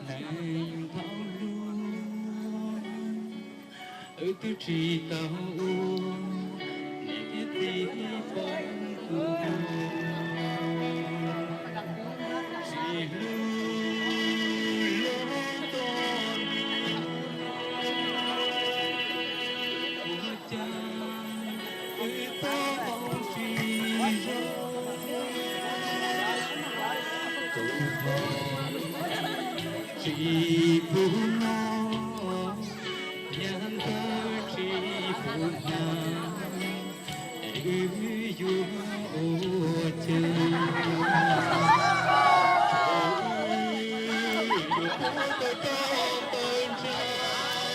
Neeg thaum ub, wb twb tsis tau ua niam thiab txiv poob kuv, tsis hlub lub toj ntsuab, ua cas wb tau tsis zoo. Tus poj tsis pub noj, nyab ntawd tsis pub hnav, es wb yuav ua cas? Wb yuav puag ta koj ntawm ntsa, ces koj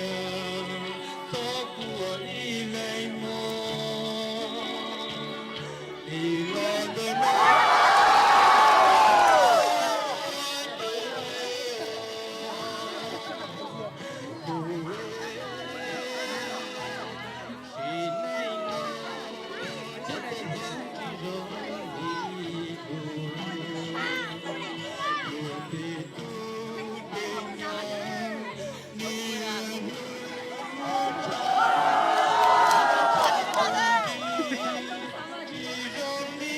niam txhob quaj ib leeg mog. Nim no ntawm no tus sim neej no txoj kev hlub tsis zoo li kuv, kuv tus tes tub tes nyab niam hlub tshaj tsis zoo li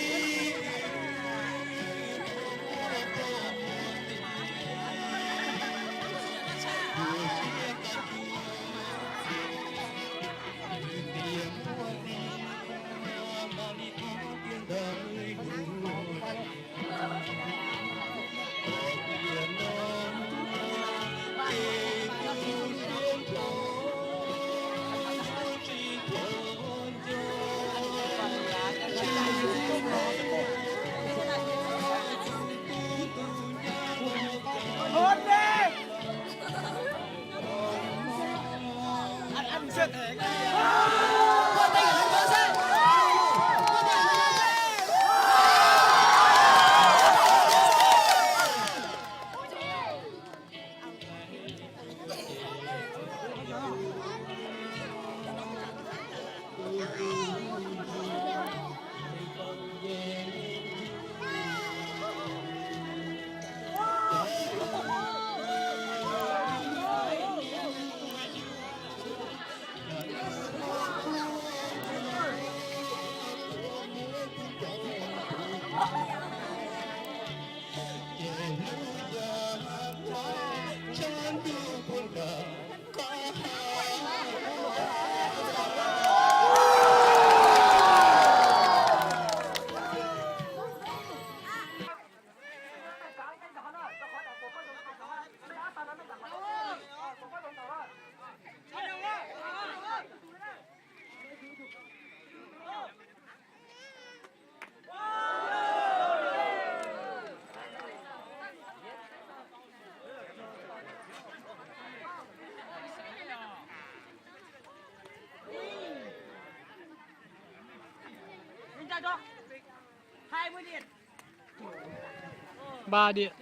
Ba điểm.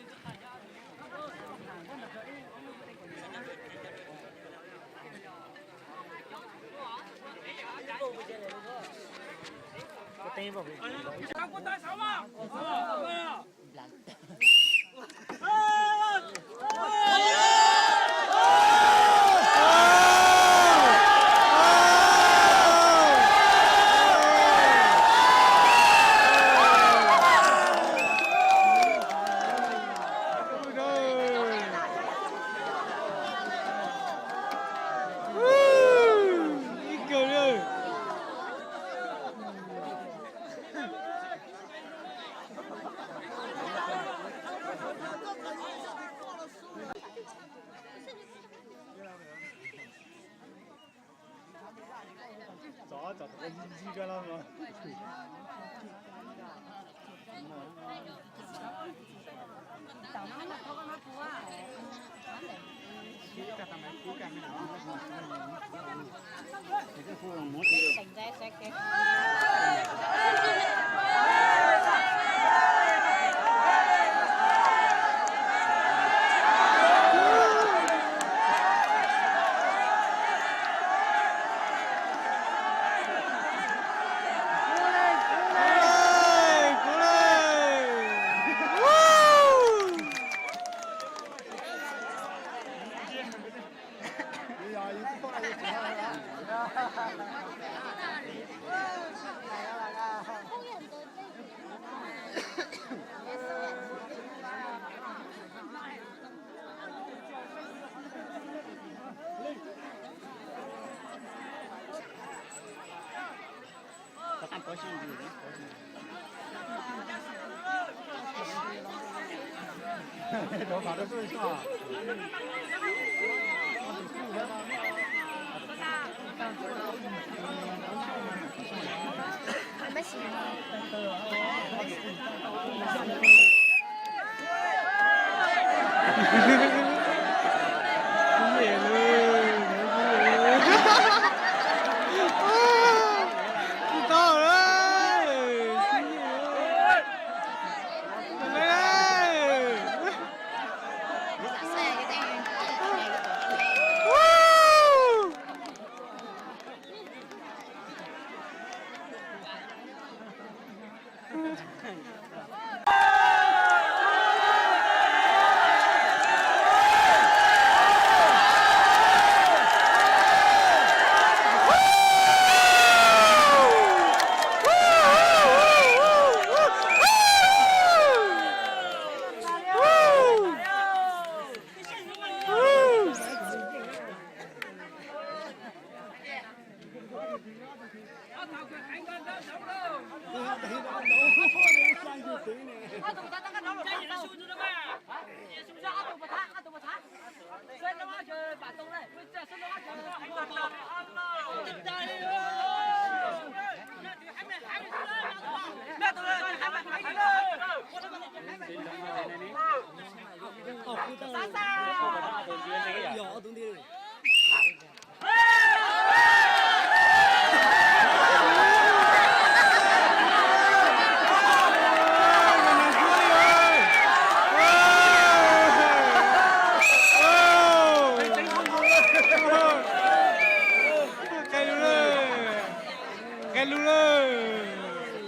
Nqe lus lawm,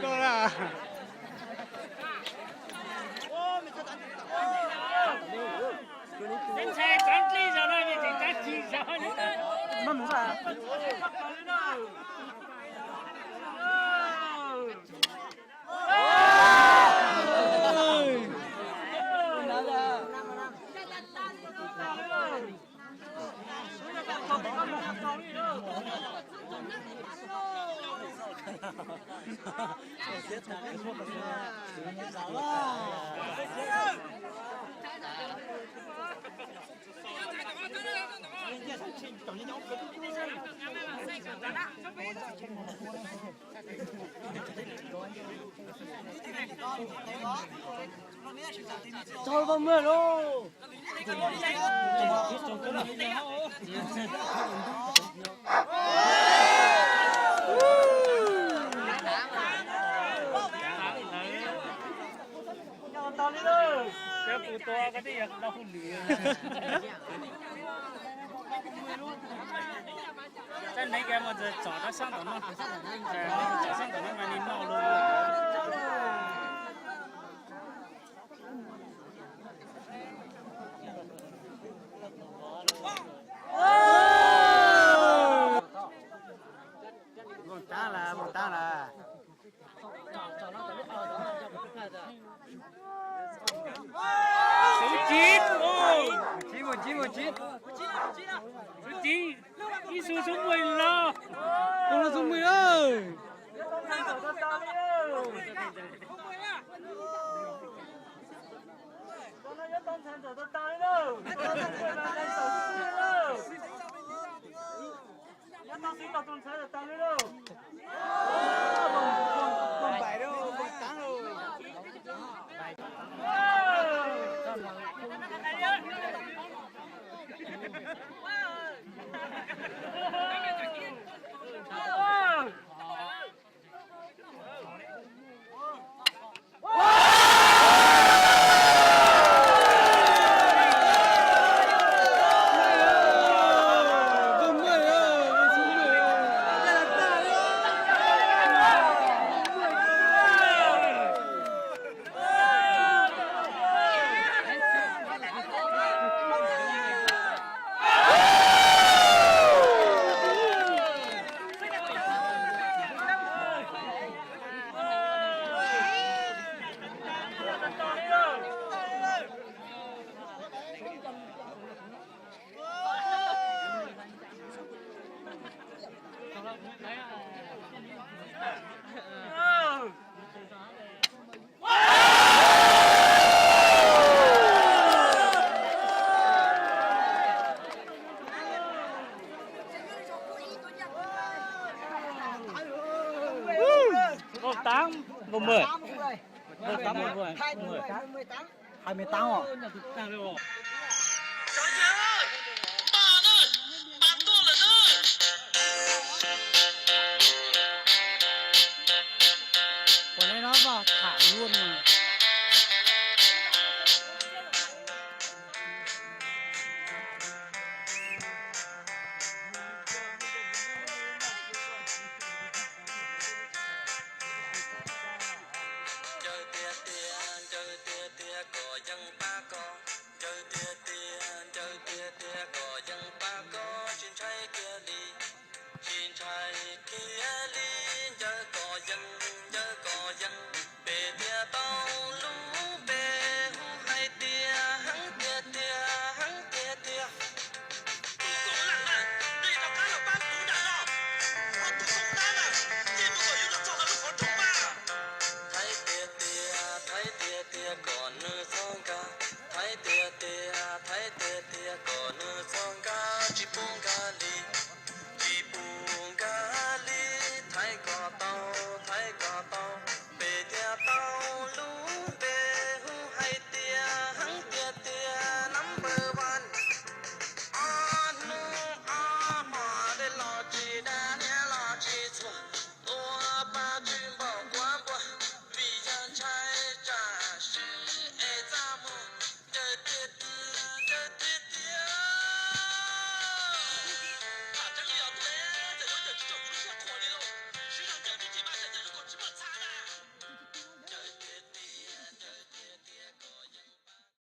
koj lawm. Ntshai tsov dlib zog no ces tseem tsab ci zog. Tau, tau maj lauj. Txhob nev kiag mus, txog rau sab tom no, txog sab tom no mas nws noj lawm. Mus tag lawm, mus tag lawm. Tus tsib, tus tsib, tus tsib, tus tsib, ib xu xub muaj los, tus los xub muaj lawm. Nyob tau xwb tau tus ntxhais tau tas li lauj. Tám, một mười. Tám, một mười. Hai mươi tám à? Ua no mas tham luaj.